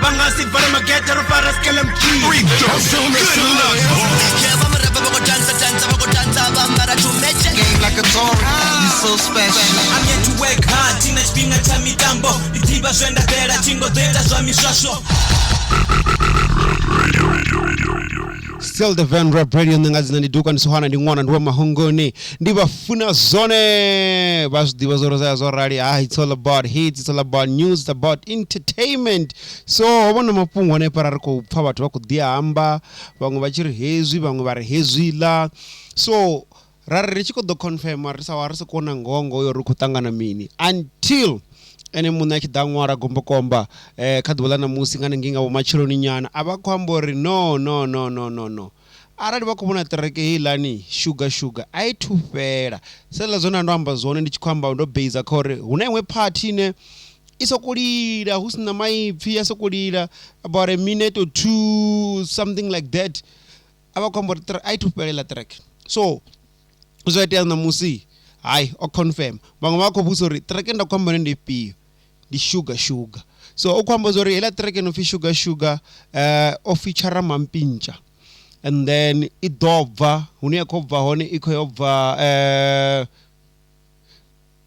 Vha nga si vale magethe ro fara skelem G. Good luck, boss. Yeah, vha murapa vha khou dansa dansa vha khou dansa vha mara tshumetshe. Game like a Tory, you so special. I'm here to work hard, thina tshifhinga tsha mitambo ndi ḓivha zwe nda ḓela thingo ḓo ita zwa miswaswo. Still the Van Rap Radio, nṋe nga dzina ndi Duka, ndi Sohana, ndi ṅwana ndi wa Mahongoni, ndi vha funa zwone vha zwi ḓivha zwo ri zwo rali. Ah, it's all about hits, it's all about news, it's about entertainment. So ho vha na mafhungo hanefha ra ri khou pfha vhathu vha khou ḓi amba, vhaṅwe vha tshi ri hezwi, vhaṅwe vha ri hezwiḽa. So ra ri ri tshi khou ḓo confirma ri sa ri sa kona ngoho ngoho yo ri khou ṱangana mini until ene muṋe a tshi ḓa ṅwala gombokomba kha ḓuvha ḽa ṋamusi nga hanengei nga vho matsheloni nyana, a vha khou amba uri no no no no no no arali vha khou vhona ṱireke heiḽani sugar sugar a i thu fhela. Sa hezwiḽa zwine ndo amba zwone ndi tshi khou amba ndo beiza kha uri hu na iṅwe phathi ine i sokou lila hu si na maipfi, ya sokou lila about a minute or two, something like that. A vha khou amba uri a i thu fhela heiḽa ṱireke. So zwa itea ṋamusi hai o confirm, vhaṅwe vha khou vhudzisa uri ṱireke nda khou amba yone ndi ifhio, ndi sugar sugar. So u khou amba zwa uri heiḽa ṱireke no pfi sugar sugar o feature Mampintsha, and then i ḓo bva hune ya khou bva hone, i khou yo bva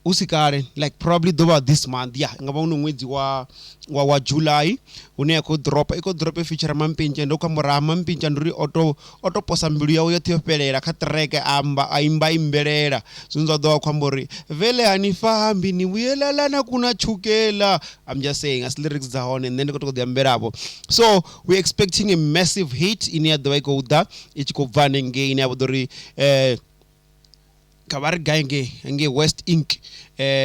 hu si kale, like probably ḓo vha this month, ya nga vha uno ṅwedzi wa wa wa July hune ya khou dropa, i khou dropa feature Mampintsha. Ndo khou amba uri ha Mampintsha ndi uri oto oto posa mbilu yawe yoṱhe yo fhelela kha track, amba a imba imbelela zwine zwa ḓo vha khou amba uri vele hani fambi ni vhuyelalana kuna tshukela. I'm just saying as lyrics dza hone, nṋe ndi khou tou ḓi ambelavho. So we expecting a massive hit ine ya ḓovha i khou ḓa i tshi khou bva hanengei ine ya vha ḓo ri kha vha ri gai ngei ngei West Ink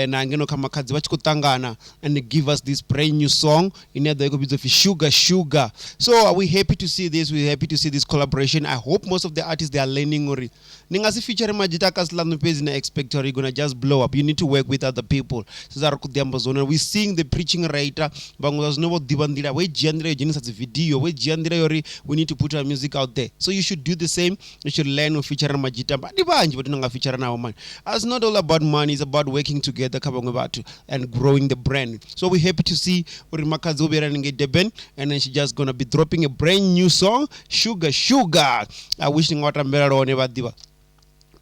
na ngeno kha Makhadzi vha tshi khou ṱangana and give us this brand new song ine ya ḓo i khou vhidzwa pfi Sugar Sugar. So are we happy to see this, we happy to see this collaboration. I hope most of the artists they are learning uri ni nga si feature Majita ka siḽaṋu fhedzi na expect uri you gonna just blow up. You need to work with other people. Sa ri khou ḓi amba zwone, we seeing the preaching writer vhaṅwe zwa zwino vho ḓivha nḓila, vho i dzhia nḓila yo dzhenisa dzi video, vho i dzhia nḓila yo ri we need to put our music out there. So you should do the same, you should learn u feature Majita. Ndi vhanzhi vhathu nga feature navho man. It's not all about money, it's about working together kha vhaṅwe vhathu and growing the brand. So we happy to see uri Makhadzi o vhuyela ngei Durban, and then she just gonna be dropping a brand new song, Sugar Sugar. I wish ndi nga tambela lone vha ḓivha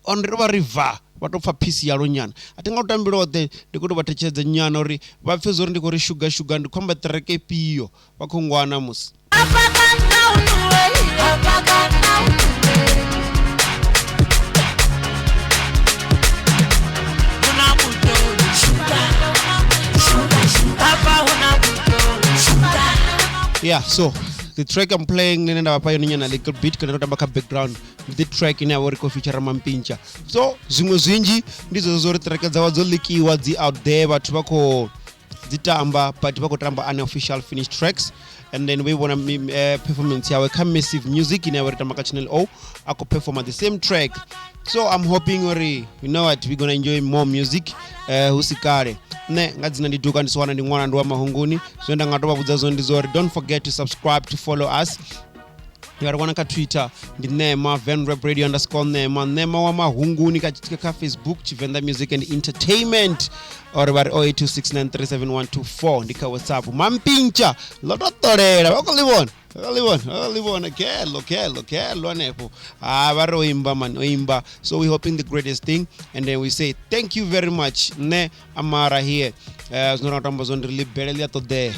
on ri vha ri va vha to pfa phisi yalo nyana, a thi nga u tambela oṱhe, ndi khou tou vha thetshedza nyana uri vha pfhe zwo uri ndi khou ri sugar sugar ndi khou amba ṱireke ifhio vha khou ngwana musi. Yeah, so the track I'm playing nene nda vhafha yone nyana little bit kana ndo tamba kha background ndi the track ine ya vha uri khou feature Mampintsha. So zwiṅwe zwinzhi ndi zwezwo zwo uri track dzawe dzo likiwa dzi out there, vhathu vha khou dzi tamba but vha khou tamba unofficial finished tracks. And then we vhona performance yawe kha Massive Music ine ya vha uri tamba kha Channel O, a khou performa the same track. So I'm hoping uri you know what, we gonna enjoy more music hu si kale. Nṋe nga dzina ndi Duka, ndi Siwana, ndi ṅwana ndi wa Mahunguni. Zwine nda nga to vha vhudza zwone ndi zwa uri don't forget to subscribe, to follow us. Ni ri wana kha Twitter ndi Nema Van Rap Radio underscore Nema, Nema wa Mahunguni kha Facebook Tshivenda Music and Entertainment, or vha ri 0826937124 ndi kha WhatsApp. Mampintsha ḽo to ṱolela vha khou ḽi vhona, vha khou ḽi vhona, vha khou ḽi vhona kelo kelo kelo hanefho. Ha vha ri o imba man, o imba. So we hoping the greatest thing, and then we say thank you very much. Nṋe Amara here, zwino ra tamba zwone ri ḽi bele ḽi a ṱoḓea.